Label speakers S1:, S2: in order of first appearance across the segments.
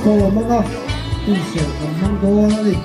S1: khawm anga inserh kan hmang dawn a ni.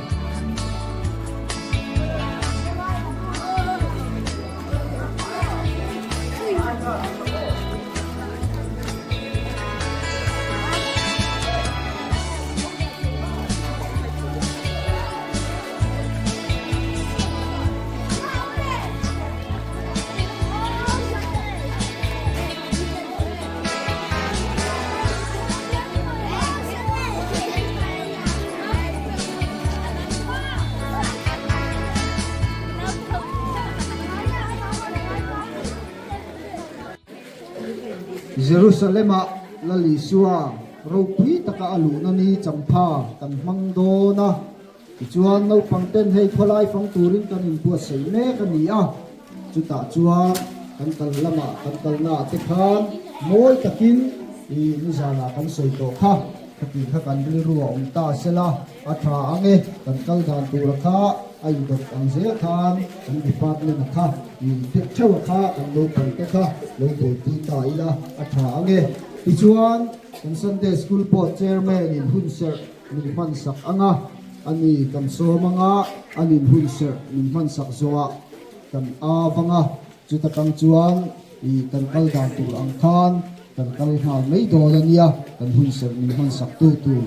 S1: Jerusalem-ah Lal Isua ropui taka a luhna ni champha kan hmang dawn a. Tichuan, naupang ten hei khawlai fang turin kan inbuatsaih mek a ni a, chutah chuan kan kal lamah kan kalnaah te khan mawi takin i nizanah kan sawi tawh kha, khati kha kan rilru a awm ta sela, a tha ang e, kan kal dan tura kha a indawt ang zel khan kan department a kha i theuh a kha kan naupang te kha lo buaipui ta ila a tha ang e. Tichuan, kan Sunday School pawh Chairman in hun serh Min hmansak ang a, a ni kan sawm ang a, a nin hun serh min hmansak zawhah kan av ang a, chuta tang chuan i kan kal dan tur ang khan kan kal nghal mai dawn a nia, kan hun serh min hmansak tu tur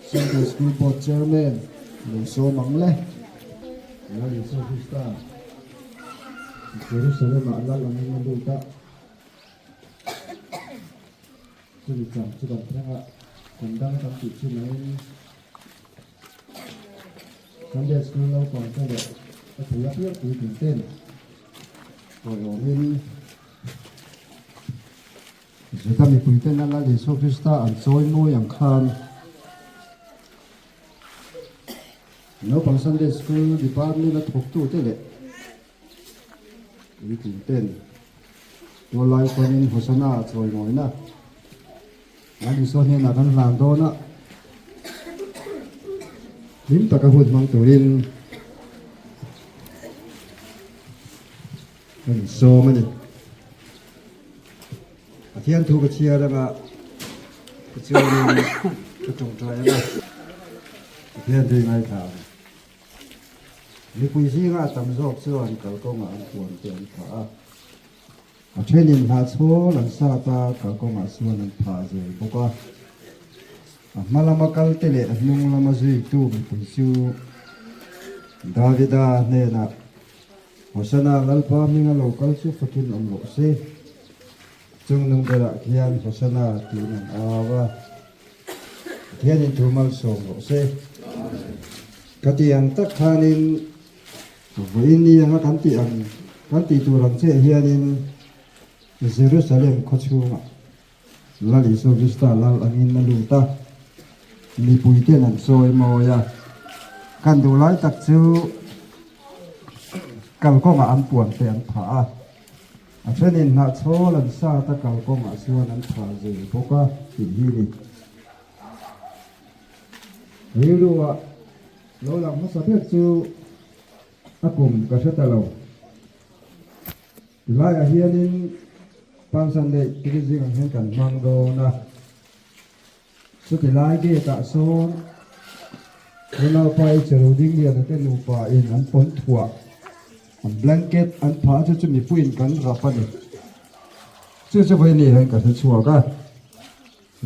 S1: Sunday School Board Chairman lo sawm ang le.
S2: Lal Isua Krista Jerusalem-ah lal angin a lut a. Chumi chang chu kan thleng a, kum dang kan tih chu nangin Sunday School naupang te leh a thei apiang puitling ten tawiawmin Juda mipui ten a Lal Isua Krista an chawi mawi ang khan naupang Sunday School Department a thawktute leh Puitling ten tuallai panin Hosana a chawi ngawihna Lal Isua hnenah kan hlan dawn a, hlim taka hun hmang turin kan insawm a ni. Pathian thu ka chhiar anga tichuanin ka tawngtai anga Pathian thu i ngaithla ang. Mipui zinga tam zawk chuan kalkawngah an puan te an phah a, a thenin hnahchhawl an sat a, kalkawngah chuan an phah zel bawk a. A hma lama kal te leh a hnung lama zuitu mipui chu Davida hnenah, Hosana, Lalpa hminga lo kal chu fakin awm rawh se. Chung nung berah khian Hosana tiin an au a. Pathianin thu malsawm rawh se. Ka ti ang tak khanin vawiin ni anga kan tih ang kan tih tur ang chiah hianin Jerusalem khawchhungah Lal Isua Krista lal angin a lut a, mipuiten an sawi mawi a. Kan duh lai tak chu kalkawngah an puan te an phah a. A thenin hnahchhawl an sat a kalkawngah chuan an phah zel bawk a tih hi ni. Rilru ah lo lang hmasa ber chu a kum ka hre ta lo. Tilaiah hianin Palm Sunday thil zingah hian kan hmang dawn a. Chuti lai gate ah sawn unaupa i chero ding lian te nupa in an pawn thuah an blanket an phah a chu chu mipuiin kan rap a ni. Chu chu vawi ni hian ka hre chhuak a,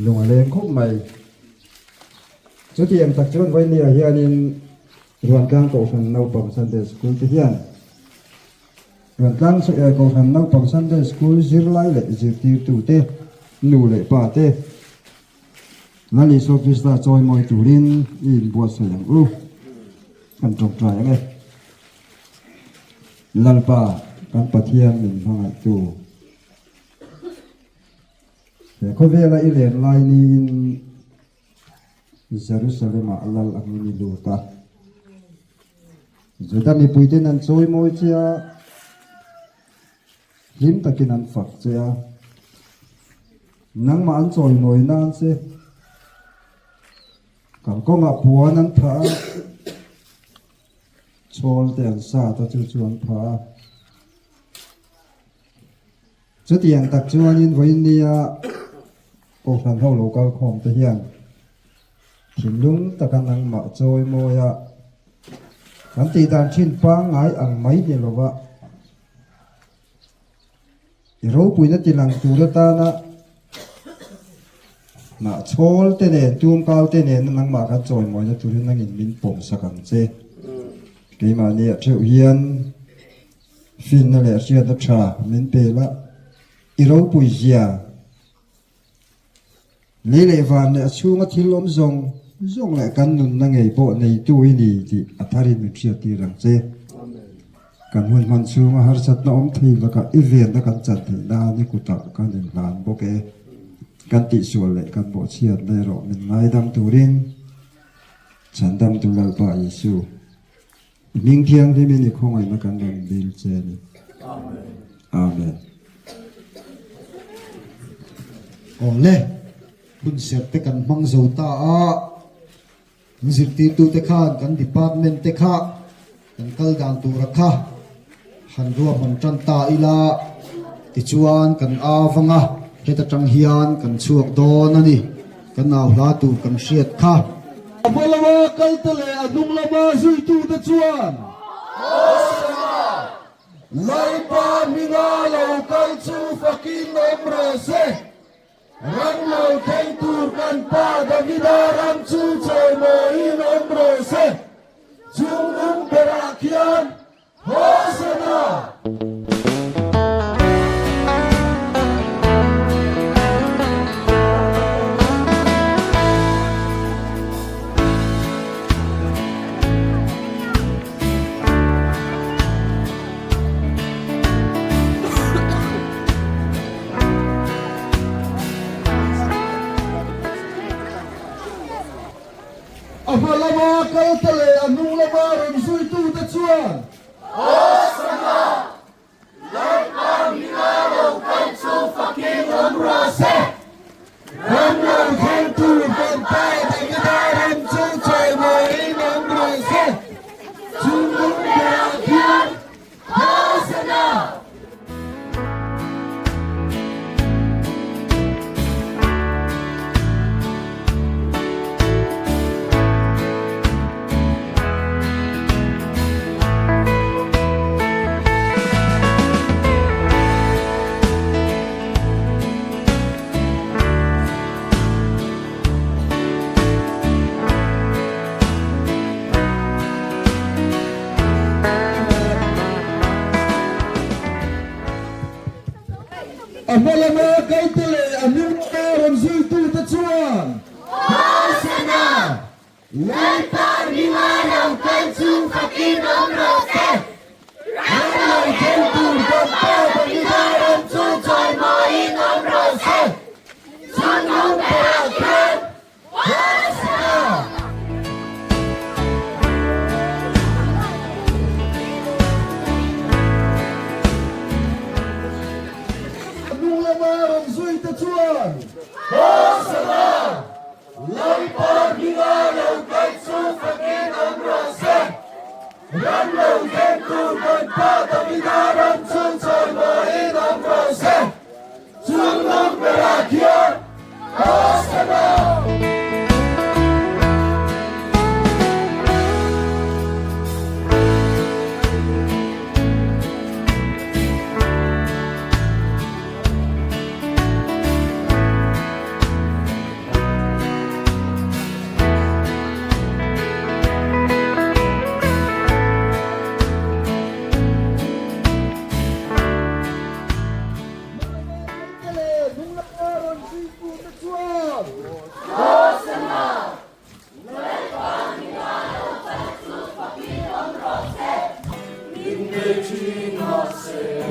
S2: lung a leng khawp mai. Chutiang tak chuan vawi ni ah hianin Ruantlang Kohhran Naupang Sunday School te hian Ruantlang Kohhran Naupang Sunday School zirlai leh zirtirtute, nu leh pa te, Lal Isua Krista chawimawi turin i inbuatsaih ang u. Kan tawngtai ang e. Lalpa, kan Pathian min hmangaihtu. He khawvela i len lai niin Jerusalem-ah lal angin i lut a. Juda mipuiten an chawimawi che a, hlim takin an fak che a. Nangmah an chawimawi nan che, kalkawngah puan an phah a, chhawl te an sat a, chu chu an phah a. Chutiang tak chuanin vawiin nia Kohhran ho lo kal khawm te hian. Thinlung taka nangmah chawi mawia kan tih dan thin pangngai ang mai ni lova i ropuina tilang tur atana hnahchhawl te nen tumkau te nena nangmah kan chawi mawina turin nangin min pawmsak ang che. Keimahni ah theuh hian finna leh hriatna tha min pel a, i ropui zia Lei leh van leh a chhunga thil awm zawng zawng leh kan nunna ngei pawh neitu i ni tih a tharin min hriattir ang che. Kan hun hman chhunga harsatna awm thei lakah i venna kan chan theih nan i kutah kan inhlan bawk e. Kan tihsual leh kan bawhchhiatna erawh min ngaidam turin Chhandamtu Lalpa Isu, i hming thianghlimin i khawngaihna kan rawn dil che a ni. Amen.
S1: Awle, hunserh te kan hmang zo ta a, kan zirtirtute khan kan department te kha kan kal dan tura kha han ruahman tan ta ila, tichuan kan avang a, heta tang hian kan chhuak dawn a ni, kan au hla tur kan hriat kha. A hma lama kalte leh a hnung lama zuitute chuan. Hosana! Lalpa hminga lo kal chu fakin awm rawh se. Ram lo thleng tur kan pa Davida ram chu chawimawiin awm rawh se. Chung nung berah khian Hosana! A hma lama kalte leh a hnung lama rawn zuitute chuan Hosana! Lalpa hminga lo kal chu fakin awm rawh se! Ram lo thlengtu kan Pa Davida ram chu chawimawiin awm rawh se! Chung nung berah khian Hosana! A hma lama kalte leh a hnung lama rawn zuitute chuan Hosana! Lalpa hminga lo kal chu fakin awm rawh se! Ram lo thleng tur kan Pa Davida ram chu chawimawiin awm rawh se! Chungnung berah khian Hosana! Hnung lama rawn zuite chuan Hosana! Lalpa hminga lo kal chu fakin awm rawh se. Ram lo thleng tur kan Pa Davida ram chu chawimawiin awm rawh se. Chung lam berah khian Hosana!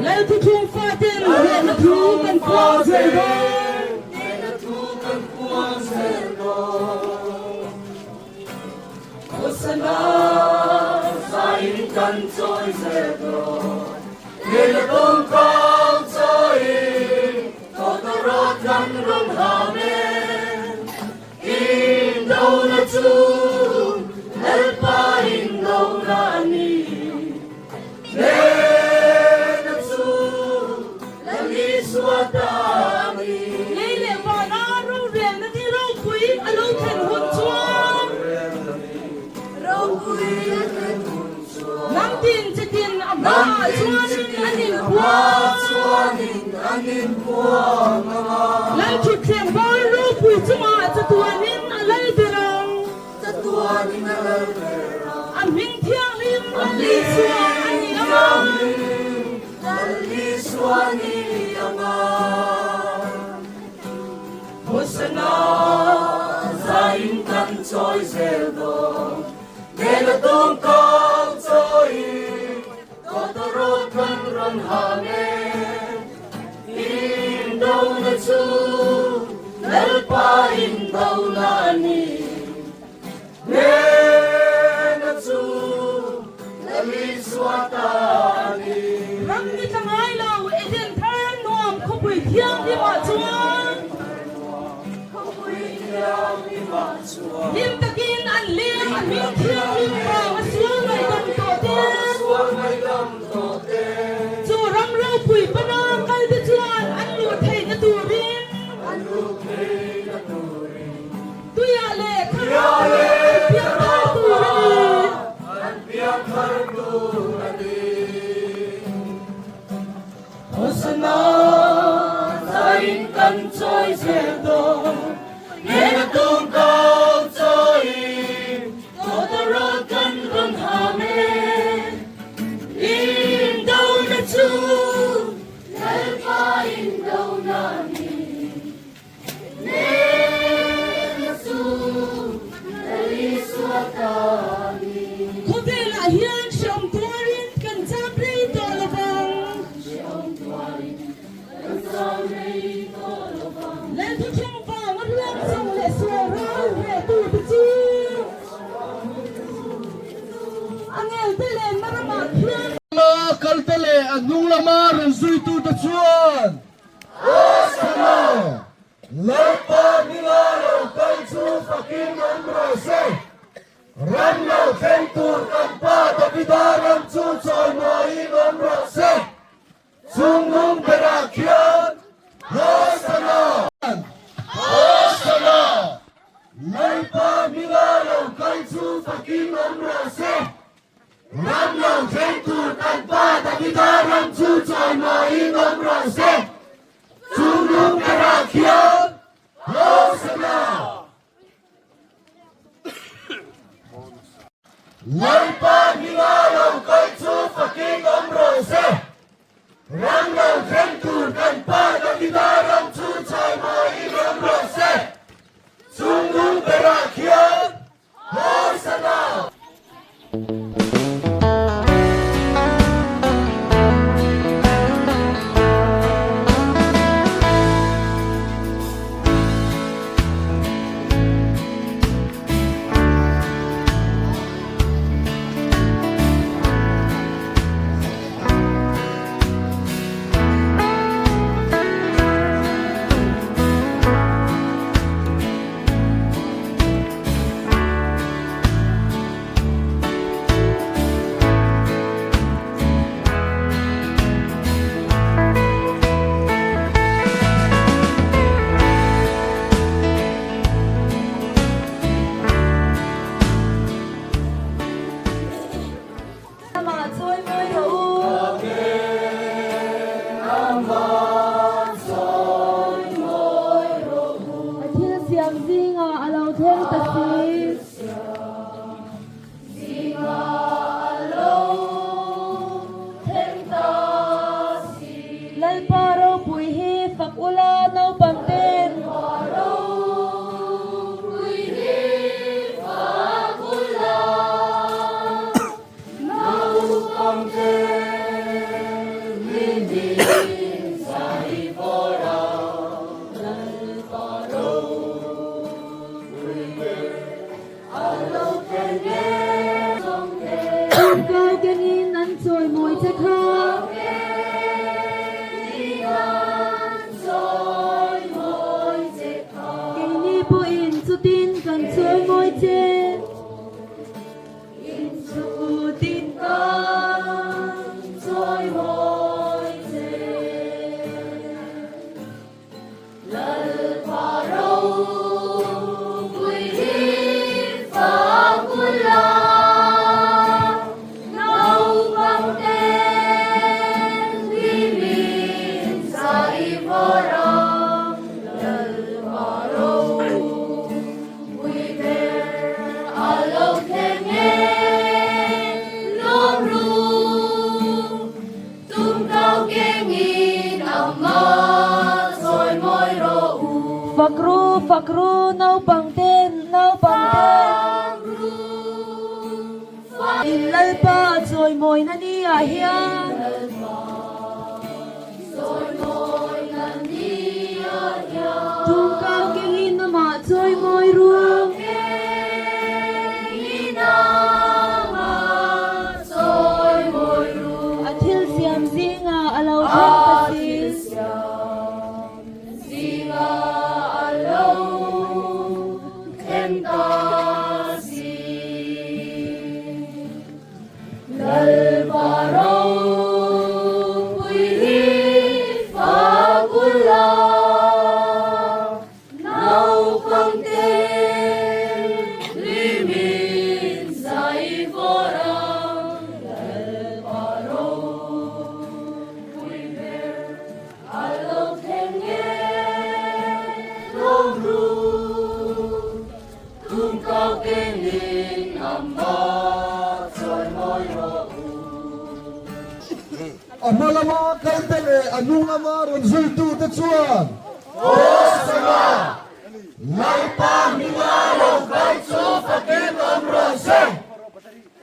S3: Lalthuthlung faten hnehna thu kan puang zel dawn.
S4: Hosana zain kan chawi zel dawn. Hnehna tawngkau chawiin tawtawrawt kan rawn ham e. Indona chu Lalpa indona a ni. Hnehna chu Lal Isua ta a ni.
S3: Lei leh vana rorelna ni ropui a lo thlen hun chuan.
S4: An inpuang ang a.
S3: Lalṭhutthleng var ropui chungah chatuanin a lal ber ang.
S4: Chatuanin a lal ber ang.
S3: A hming thianghlim Lal Isua a ni ang a.
S4: Lal Isua a ni ang a. Hosana zain kan chawi zel dawn. Nena tum kang chawi tawtawrawt kan rawn hang e. Indona chu Lalpa indona a ni. Nena chu Lal Isua ta a ni.
S3: Ram ni tla ngai lo Eden thar nuam khawpui thianghlimah chuan Hlim takin an leng a hming thianghlim vang a sual ngaihdam tawh te. Chu ram ropui pana kal te chuan an luh theihna turin Tuiah leh thlarau ah an piangthar tur a ni.
S4: Hosana zain kan chawi zel dawn, Nena tum kau chawi tawtawrawt kan rawn ham e. Indona chu Lalpa indona a ni. Nena chu Lal Isua ta a ni.
S3: Khawvelah hian hreawm tuarin kan cham rei tawh lo vang.
S4: Hreawm tuarin kan cham rei tawh lo vang.
S3: Lalthuthleng vanga ruang chang leh sual ral hrehtu te chu a ngelte lenna ramah khian.
S5: Lama kalte leh a hnung lama rawn zuitute chuan.
S6: Hosana! Lalpa hminga lo kal chu fakin awm rawh se. Ram lo thleng tur kan pa Davida ram chu chawimawiin awm rawh se. Chungnung berah khian Hosana! Hosana! Lalpa hminga lo kal chu fakin awm rawh se. Ram lo thleng tur kan pa Davida ram chu chawimawiin awm rawh se. Chungnung berah khian Hosana! Lalpa hminga lo kal chu fakin awm rawh se. Ram lo thleng tur kan pa Davida ram chu chawimawiin awm rawh se. Chungnung berah khian Hosana!
S3: Amah chawi mawi rawh u.
S4: Amah chawi mawi rawh u.
S3: A thil siam zingah a lo thleng ta si. Lalpa ropui hi fak ula naupang ten. Kau kengin an chawimawi che kha. Keini pawhin chutin kan chawimawi che. Chutin kan chawimawi che.
S4: Lalpa ropui hi fak ula, naupang ten hlimin zai
S3: Fak ru, fak ru, naupang ten, naupang ten. In Lalpa chawimawina ni ah hian. Tumkau kengin amah chawimawi ru. A thil siam zingah a lo thleng ta si.
S4: Lalpa ropui hi fak ula, naupangte hlimin zai vawr ang. Lalpa ropui ber a lo thleng e, lawm ru. Tum kau kengin amah chawimawi rawh u.
S5: A hma lama kalte leh a hnung lama rawn zuitute chuan.
S6: Hosana! Lalpa hminga lo kal chu fakin awm rawh se!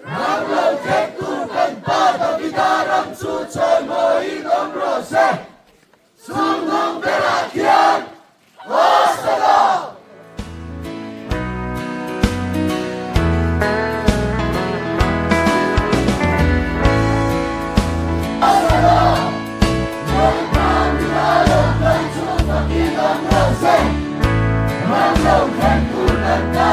S6: Ram lo thleng tur kan Pa Davida ram chu chawimawiin awm rawh se! Chungnung berah khian Hosana!
S4: Hosana! Lalpa hminga lo kal chu fakin awm rawh se! Ram lo thleng tur kan Pa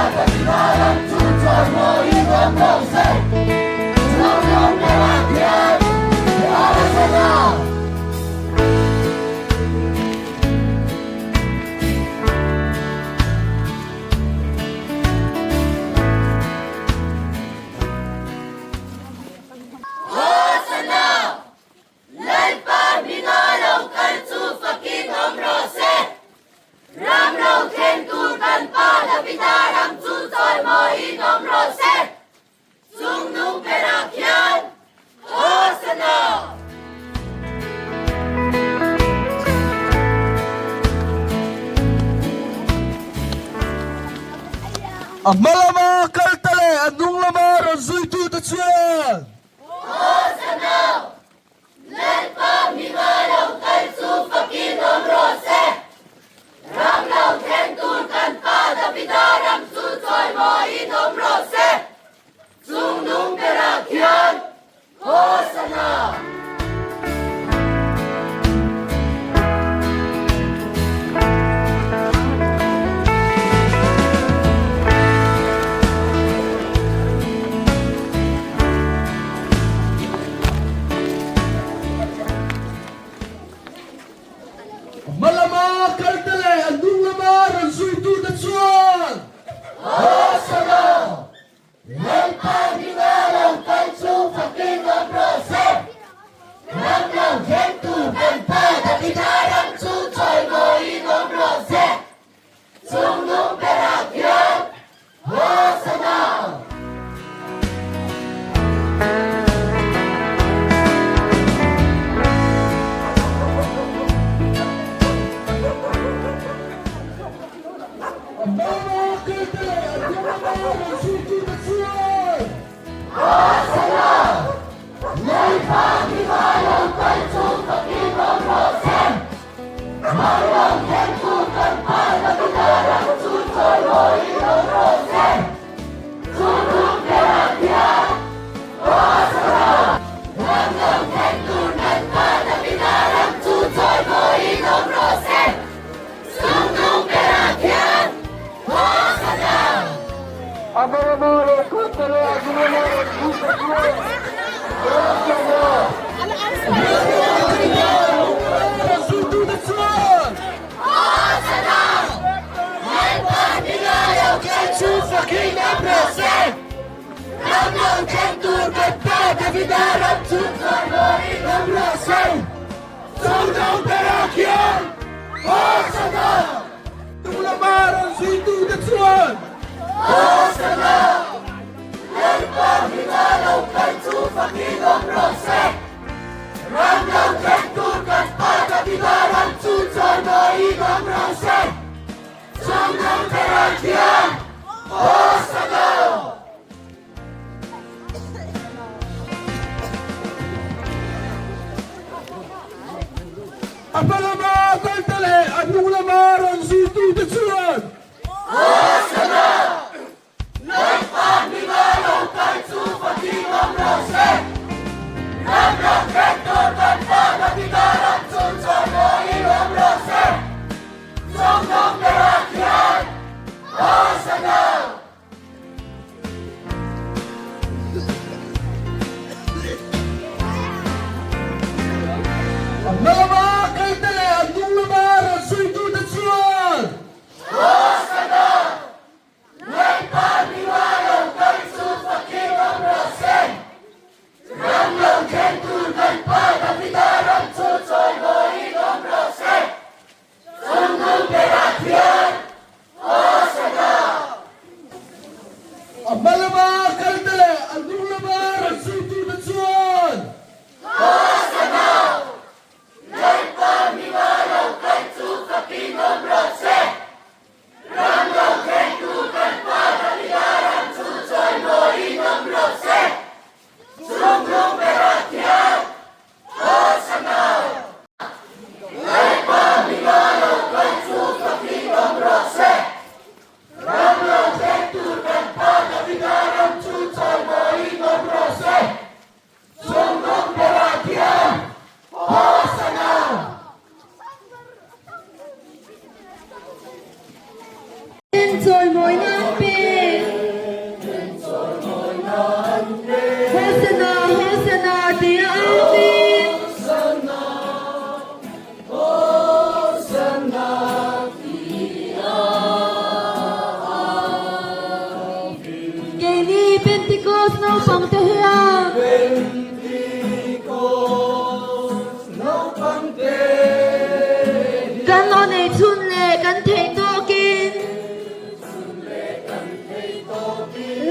S4: Davida ram chu chawimawiin awm rawh se! Chungnung berah khian Hosana!
S5: A hma lama kalte leh a hnung lama rawn zuitute chuan.
S4: Hosana! Lalpa hminga lo kal chu fakin awm rawh se! Ram lo thleng tur kan Pa Davida ram chu chawimawiin awm rawh se! Chungnung berah khian Hosana!
S5: A hma lama kalte leh a hnung lama rawn zuitute chuan
S6: Hosana! Lalpa hminga lo kal chu fakin awm rawh se! Ram lo thleng tur kan Pa Davida ram chu chawimawiin awm rawh se! Chungnung berah khian Hosana!
S5: A hmama kalte leh a hnunglama rawn zuitute chuan.
S6: Hosana! Lalpa hminga lo kal chu fakin awm rawh se! Ram lo thlengtu kan Pa Davida ram chu chawimawiin awm rawh se! Chu tum berah hian Hosana! Ram lo thlengtu kan Pa Davida ram chu chawimawiin awm rawh se! Chungnung berah hian Hosana!
S5: A hmalama leh kalte leh a hnunglama rawn zuite chuan Hosana! Rawn zuitute chuan
S4: Hosana!
S6: Lalpa hminga lo kal chu fakin awm rawh se! Ram lo thleng tur kan Pa Davida ram chu chawimawiin awm rawh se!
S5: Chungnung berah khian Hosana! Hnunglama rawn zuitute chuan
S6: Hosana! Lalpa hminga lo kal chu fakin awm rawh se! Ram lo thleng tur kan Pa Davida ram chu chawimawiin awm rawh se! khian Hosanna!
S7: A hma lama kalte leh a hnung lama rawn zuitute chuan
S6: Hosanna! Lalpa hminga lo kal chu fakin awm rawh se! Ram lo thleng tur kan Pa Davida ram chu chawimawiin awm rawh se! Chawnghnawng berah khian Hosanna!
S7: A hma lama kalte leh a hnung lama rawn sawitu te chuan
S6: Hosanna! Lalpa hminga lo kal chu fakin awm rawh se! Ram lo thleng tur kan Pa Davida ram chu chawimawiin awm rawh se! Chungnu berah khian Hosanna!
S7: A hma lama kalte leh a hnung lama rawn zuitute chuan
S6: Hosanna! Lalpa hminga lo kal chu fakin awm rawh se! Ram lo thlengtu kan Pa Davida ram chu chawimawiin awm rawh se! Chungnu berah khian Hosanna! Lalpa hminga lo kal chu fakin awm rawh se! Ram lo thleng tur kan Pa Davida ram chu chawimawiin awm rawh se! Chunghnung berah khian Hosanna!
S4: Chawimawina an pe. Hosanna, Hosanna tia amin. Keini Pentecost naupangte hian. Kan aw nei chhun leh kan theih tawkin.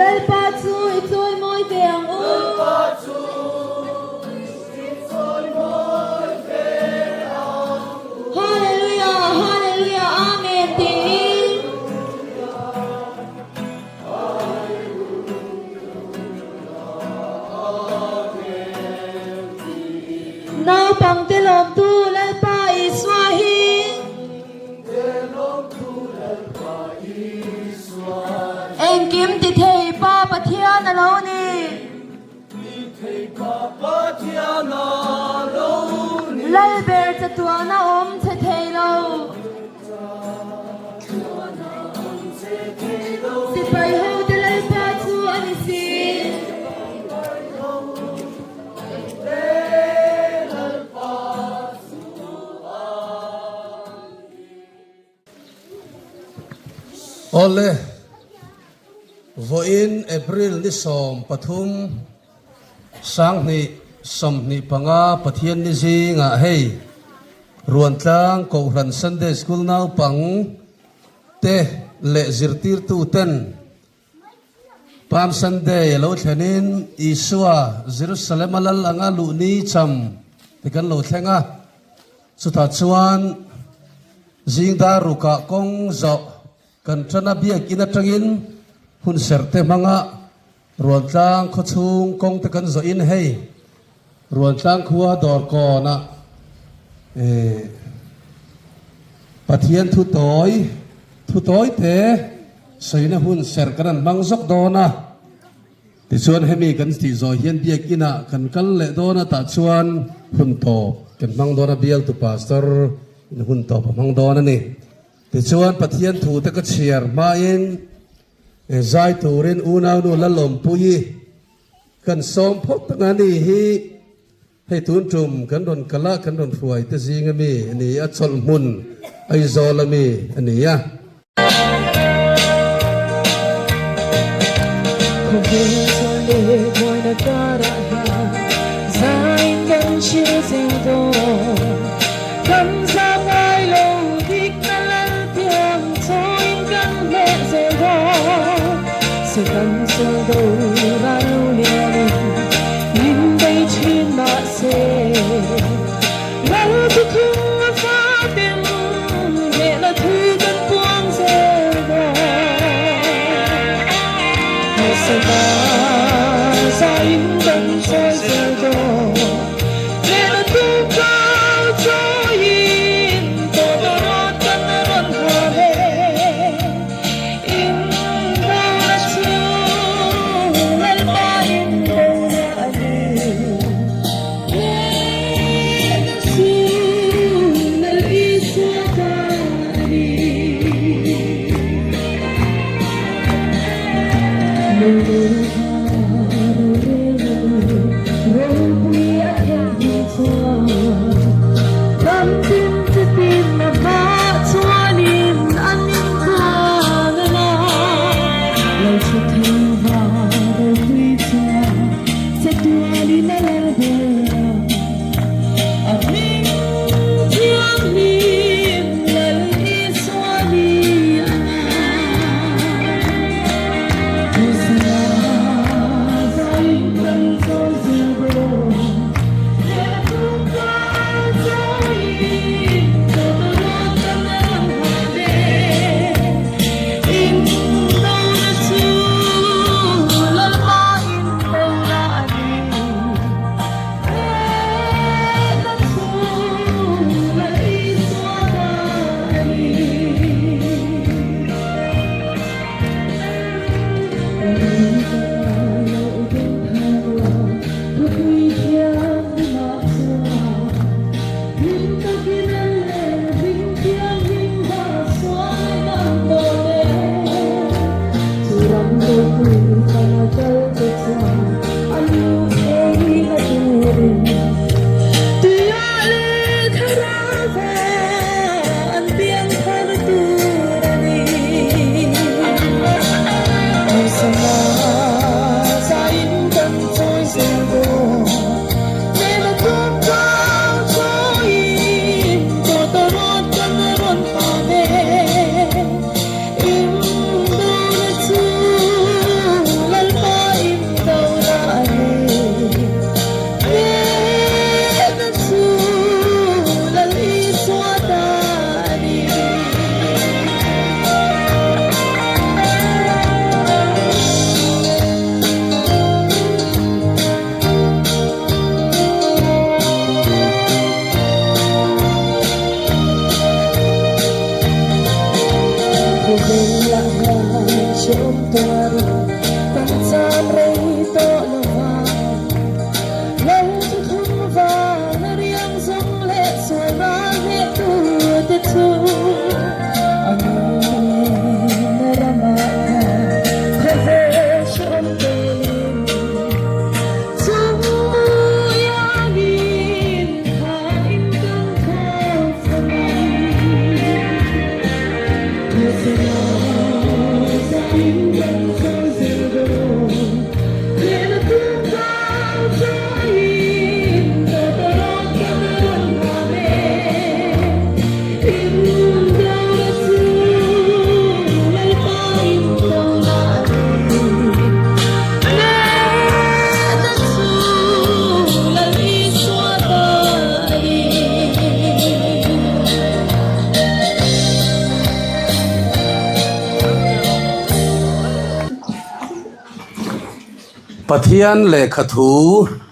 S4: Lalpa chu i chawimawi ve ang u. Hallelujah, Hallelujah, Amen tiin. Naupangte lawmtu Lalpa Isua hi. Engkim ti thei Pa Pathian a lo ni. Lalber chatuana awm che thei lo. Sipai hote Lalpa chu a ni si.
S8: Awle, vawiin April ni 13, 2025 Pathian ni zingah hei Ruantlang Kohhran Sunday School naupang te leh zirtirtu ten Palm Sunday a lo thlenin Isua Jerusalem a lal anga luh ni cham te kan lo thleng a, chutah chuan zingdar rukah kawng zawh kan tan a biakin atangin hun serh te hmanga Ruantlang khawchhung kawng te kan zawhin hei Ruantlang khua dawrkawnah Pathian thu tawi thu tawi te sawina hun serh kan han hmang zawk dawn a. Tichuan hemi kan tih zawh hian biakinah kan kal leh dawn a tah chuan hun tawp kan hmang dawn a bialtu pastor in hun tawp a hmang dawn a ni. Tichuan Pathian thu te ka chhiar hmain zai turin unaunu Lalawmpuii Kan sawm phawt tak a ni hi hei tun tum kan rawn kal a, kan rawn hruai te zing a mi a ni a, chawlh hmun Aizawl a mi a ni a.
S9: Khawvel chuan leh buaina karah hian zain kan hrilh zel dawn. Kan zam ngai lo dikna lal piang chawiin kan hleh zel dawn. Setan sual do ral lianin min bei thin mahse Lal thuthlung a fatin hnehna thu kan puang zel dawn.
S8: Pathian lehkha thu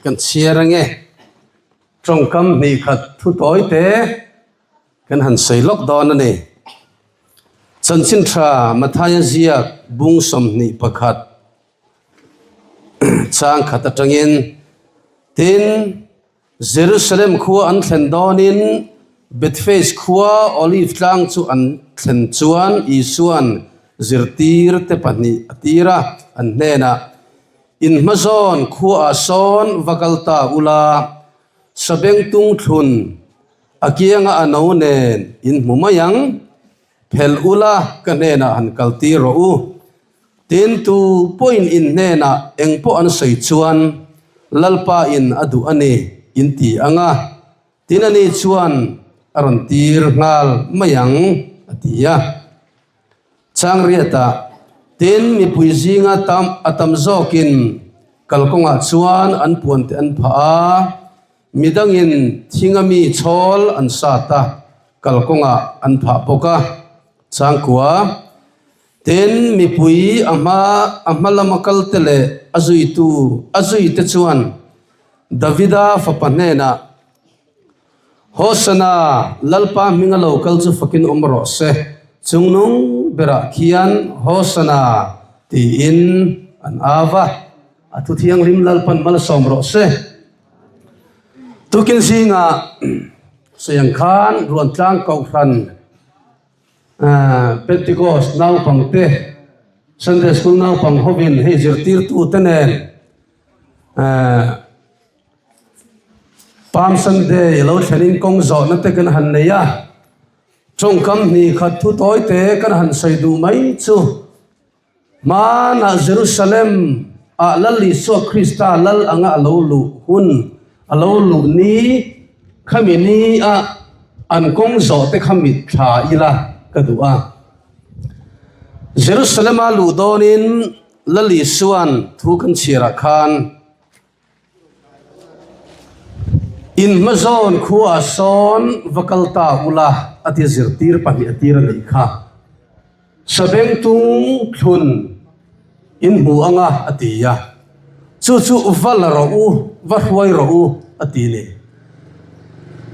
S8: kan chhiar ange. Tawngkam hnih khat thu tawi te kan han sawi lawk dawn a ni. Chanchin tha Mathaia ziak bung 21 chang khat atangin tin Jerusalem khua an thlen dawnin Bethphage khua Olive tlang chu an thlen chuan Isua'n zirtirte pahnih a tir a, an hnenah, In hmazawn khuaah sawn va kal ta ula, sabengtung thlun a kianga a no nen in hmu mai ang, phelh ula ka hnenah han kaltir rawh u. Tin, tu pawhin in hnenah eng pawh an sawi chuan, Lalpa in a duh a ni, in ti ang a. Tin, ani chuan a rawn tir nghal mai ang, a ti a. Changriatah, Tin, mipui zinga tam a tam zawkin kalkawngah chuan an puante an phah a, midangin thinga mi chhawl an sat a, kalkawngah an phah bawk a. Changkua. Tin, mipui a hma a hma lama kalte leh a zuitu a zuite chuan Davida fapa hnenah, Hosana, Lalpa hminga lo kal chu fakin awm rawh se, chungnung berah khian Hosana tiin an au va, a thu thianghlim Lalpan malsawm rawh se. Tukin zingah sawiang khan Ruantlang Kohhran Pentecost naupangte, Sunday School naupang hovin hei zirtirtute nen Palm Sunday lo thlenin kawng zawhna te kan han nei a, tawngkam hnih khat thu tawi te kan han sawi duh mai chu. Hmanah Jerusalem ah Lal Isua Krista Lal anga a lo luh hun, a lo luh ni khami ni a an kawng zawh te kha mit thla ila ka duh a. Jerusalem a luh dawnin Lal Isua'n thu kan chhiarah khan, Inhmazawn khuaah sawn va kal ta ula a ti zirtir pahnih a tir a nih kha. Sabengtung thlun in hmu anga a ti a, chu chu va la rawh u, va hruai rawh u a ti ni.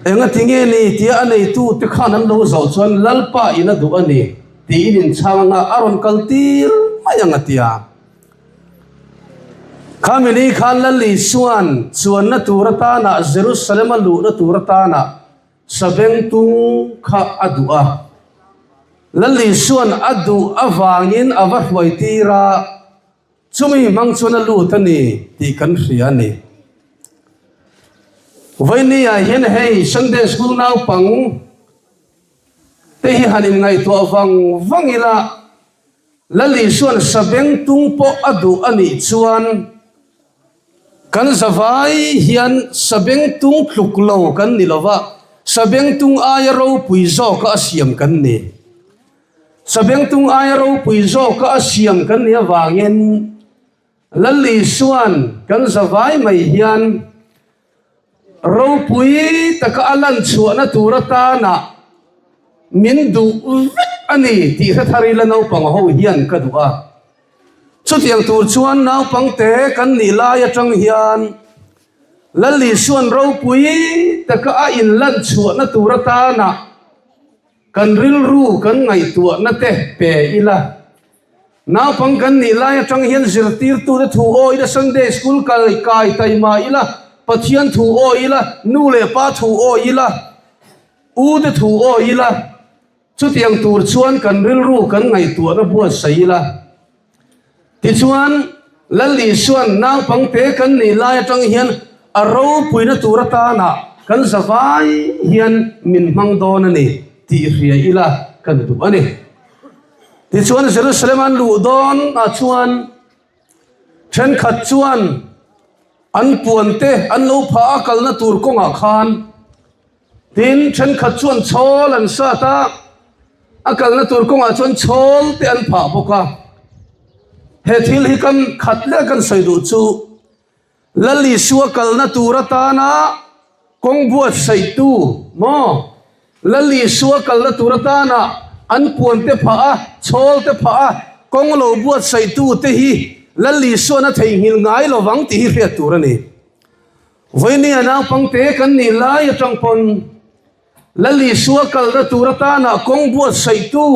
S8: Engati nge ni tia a neitu te khan an lo zawh chuan Lalpa in a duh a ni tiin inchhang anga a rawn kal tir mai ang a ti a. Khami ni khan Lal Isua'n chuanna tur atana Jerusalem a luhna tur atana sabengtung kha a duh a. Lal Isua'n a duh avangin a va hruai tir a, chumi hmang chuan a lut a ni tih kan hria a ni. Vawinia hian hei Sunday School naupang te hi han inngaihtuah vang vang ila, Lal Isua'n sabengtung pawh a duh a nih chuan kan zavai hian sabengtung tluk lo kan ni lo va, sabengtung aia ropui zawka a siam kan ni. Sabengtung aia ropui zawka a siam kan nih avangin Lal Isua'n kan zavai mai hian Ropui taka a lan chhuahna tur atana min duh vek a ni tih hre thar ila naupang ho hian ka duh a. Chutiang tur chuan naupangte kan nih lai atang hian Lal Isua'n ropui taka a inlan chhuahna tur atana kan rilru kan ngaihtuahna te pe ila. Naupang kan nih lai atang hian zirtirtute thu awi ila, Sunday School kal kai taima ila, Pathian thu awi ila, nu leh pa thu awi ila, u te thu awi ila, chutiang tur chuan kan rilru kan ngaihtuahna buatsaih ila. Tichuan, Lal Isua'n naupangte kan nih lai atang hian a ropuina tur atana kan zavai hian min hmang dawn a ni tih hria ila kan duh a ni. Tichuan Jerusalem an luh dawn ah chuan thenkhat chuan an puan te an lo phah a kalna tur kawngah khan tin thenkhat chuan chhawl an sat a, a kalna tur kawngah chuan chhawl te an phah bawk a. He thil hi kan khat leh kan sawi duh chu Lal Isua kalna tur atana kawng buatsaihtu maw? Lal Isua kalna tur atana an puan te phah a, chhawl te phah a, kawng lo buatsaihtu te hi Lal Isua'n a theihnghilh ngai lovang tih hi hriat tur a ni. Vawinia naupangte kan nih lai atang pawn Lal Isua kalna tur atana kawng buatsaihtu,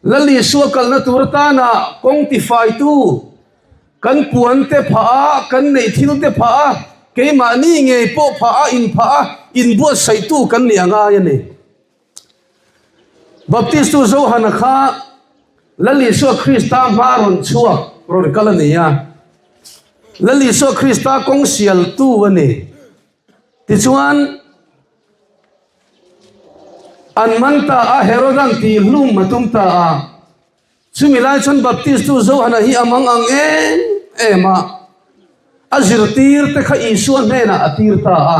S8: Lal Isua kalna tur atana kawng tifaitu, Kan puan te phah a, kan neih thil te phah a, keimahni ngei pawh phah a, inphah a, inbuatsaihtu kan nih a ngai a ni. Baptistu Johana kha Lal Isua Krista hma rawn chhuak rawn kal a ni a, Lal Isua Krista kawng sialtu a ni. Tichuan, an man ta a, Herodan tihhlum a tum ta a. Chumi lai chuan Baptistu Johana hi a mang ang em em a, a zirtir te kha Isua hnenah a tir ta a.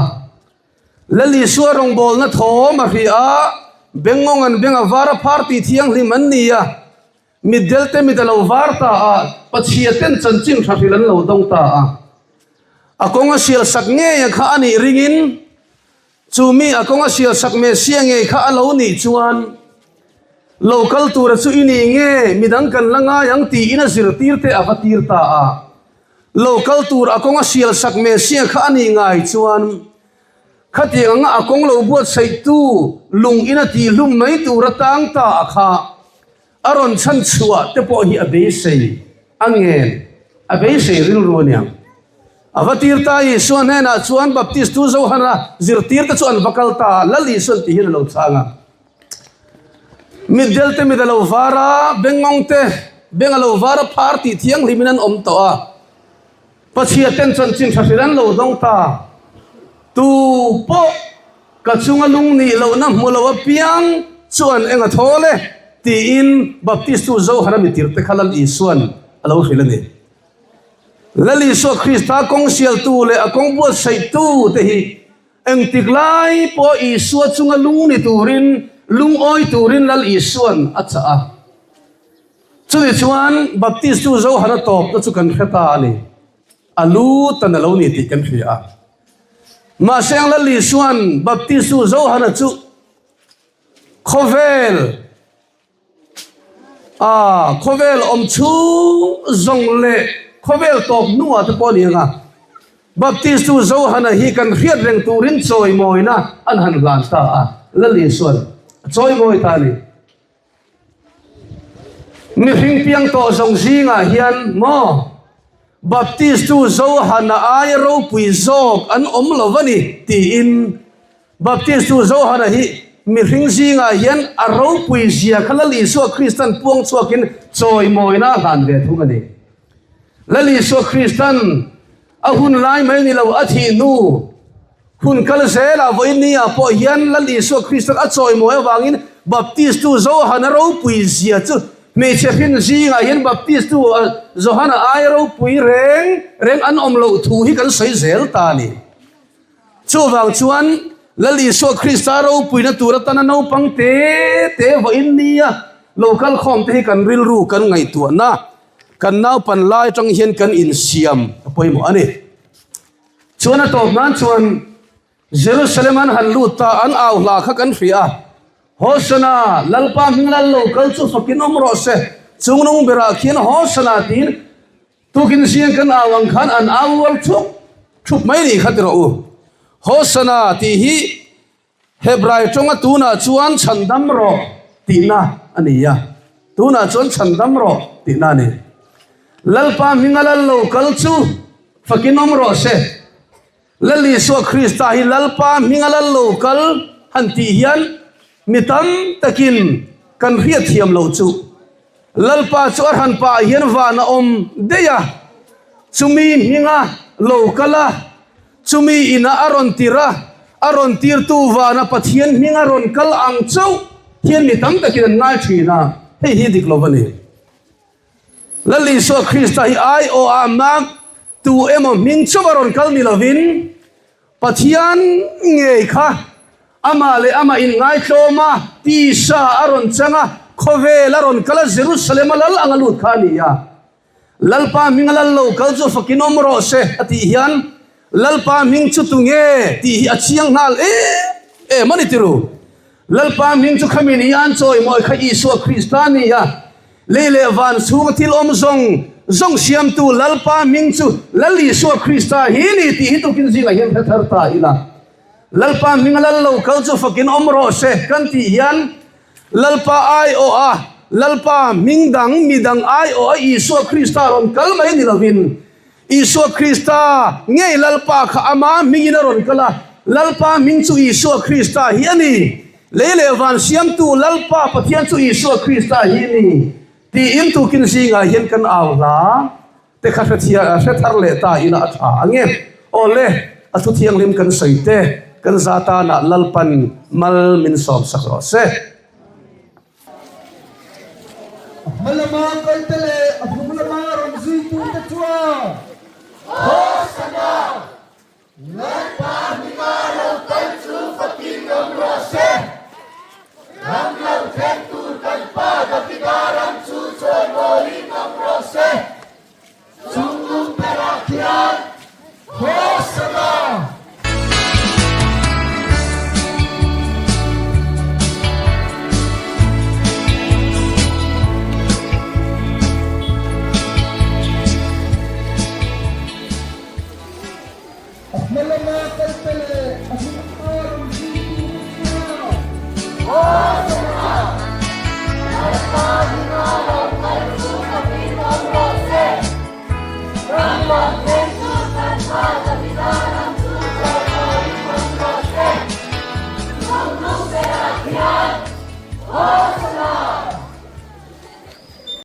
S8: Lal Isua rawngbawlna thawm a hria a, bengngawng an beng a var a phar tih thianghlim an ni a, mitdel te mit a lo var ta a, Pathian ten chanchin tha hrilh an lo dawng ta a. A kawng a sial sak ngei a kha a nih ringin, Chu mi a kawnga sialsak Messia ngei kha a lo nih chuan, Lo kal tura chu i ni nge, midang kan la ngai ang tiin a zirtirte a va tir ta a. Lo kal tur a kawng a sial sak Messiah kha a nih ngai chuan khatiang anga a kawng lo buatsaihtu lung ina tihhlum mai tur a tang ta a kha a rawn chhan chhuah te pawh hi a beisei a ngen a beisei rilru a niang. A va tir ta Isua hnenah chuan Baptistu Johana zirtirte chu an va kal ta a, Lal Isuan ti hian a lo chhang a. Mitdel te mit a lo var a, bengngawng te beng a lo var a, phar tih thianghlimin an awm tawh a. Pachhia ten chanchin tha hrilh an lo dawng ta. Tu pawh ka chunga lung nih lohna hmu lo apiang chuan eng a thawl e tiin Baptistu Johana mitirte kha Lal Isuan a lo hrilh a ni. Lal Isua Krista kawng sialtu leh a kawng buatsaihtu te hi Engtik lai pawh Isua chunga lung ni turin, lungawi turin Lal Isuan a chah a. Chumi chuan Baptistu Johana tawpna chu kan hre ta a ni. A lu tan a lo ni tih kan hria a. Mahse ang Lal Isuan Baptistu Johana chu khawvel, A, khawvel awm chhung zawng leh khawvel tawp hnuah te pawh a ni ang a, Baptistu Johana hi kan hriat reng turin chawimawina an han hlan ta a, Lal Isuan a chawimawi ta a ni. Mihring piang tawh zawng zingah hian maw Baptistu Johana aia ropui zawk an awm lo va ni tiin Baptistu Johana hi mihring zingah hian a ropui zia kha Lal Isua Kristan puang chhuakin chawimawina a hlan ve thung a ni. Lal Isua Kristan a hun lai mai ni lo a thih hnu hun kal zelah vawiin ni ah pawh hian Lal Isua Kristan a chawimawi avangin Baptistu Johana ropui zia chu hmeichhe hrin zingah hian Baptistu Johana aia ropui reng reng an awm loh thu hi kan sawi zel ta a ni. Chuvang chuan Lal Isua Krista ropuina tur atana naupang te te vawiin nia lo kal khawm te hi kan rilru kan ngaihtuahna, kan naupan lai atang hian kan insiam a pawimawh a ni. Chuan a tawp nan chuan Jerusalem an han lut ta, an au hla kha kan hria a, Hosana, Lalpa hming lal lo kal chu fakin awm rawh se, chungnung berah khian Hosana tiin Tukin siang kan au ang khan an au rual thup thup mai nih kha ti rawh u. Hosana tih hi Hebrai tawnga tunah chuan chhandam rawh tihna a ni a. Tunah chuan chhandam rawh tihna a ni. Lalpa hminga lal lo kal chu fakin awm rawh se. Lal Isua Krista hi Lalpa hminga lal lo kal han tih hian mi tam takin kan hriatthiam loh chu. Lalpa chu a hran pah hian van a awm daih a, chumi hminga lo kal a, chumi inah a rawn tir a, a rawn tirtu vana Pathian hminga rawn kal ang chauh hian mi tam takin an ngai thin a, hei hi dik lo a ni. Lal Isua Krista hi aiawh ah mak tu emaw hming chauh a rawn kal ni lovin Pathian ngei kha amah leh amah inngaitlawm a, tisa a rawn chang a, khawvel a rawn kal a, Jerusalem a lal ang a lut kha a ni a. Lalpa hming a lal lo kal chu fakin awm rawh se a tih hian Lalpa hming chu tu nge tih hi a chiang nghal em em a ni tiru. Lalpa hming chu khami ni an chawimawi kha Isua Krista a ni a, lei leh van chhunga thil awm zawng zawng siamtu Lalpa hming chu Lal Isua Krista hi ni tih hi tukin zingah hian hre thar ta ila. Lalpa hminga lal lo kal chu fakin awm rawh se kan tih hian Lalpa aiawh a, Lalpa hming dang mi dang aiawh a Isua Krista rawn kal mai ni lovin Isua Krista ngei Lalpa kha ama hmingin a rawn kal a, Lalpa hming chu Isua Krista hi a ni. Lei leh van siamtu Lalpa Pathian chu Isua Krista hi a ni tiin tukin zingah hian kan au hla te kha hre thar leh ta ila a tha ang e. Aw le, a thu thianghlim kan sawi te, kan za tanah Lalpan mal min sawmsak rawh se.
S1: A hma lama kalte leh a hnung lama rawn zuitute chuan
S4: Hosana! Lalpa hminga lo kal chu fakin awm rawh se! Ram lo thleng tur kan Pa Davida ram chu chawimawiin awm rawh se! Chungnung berah khian Hosana!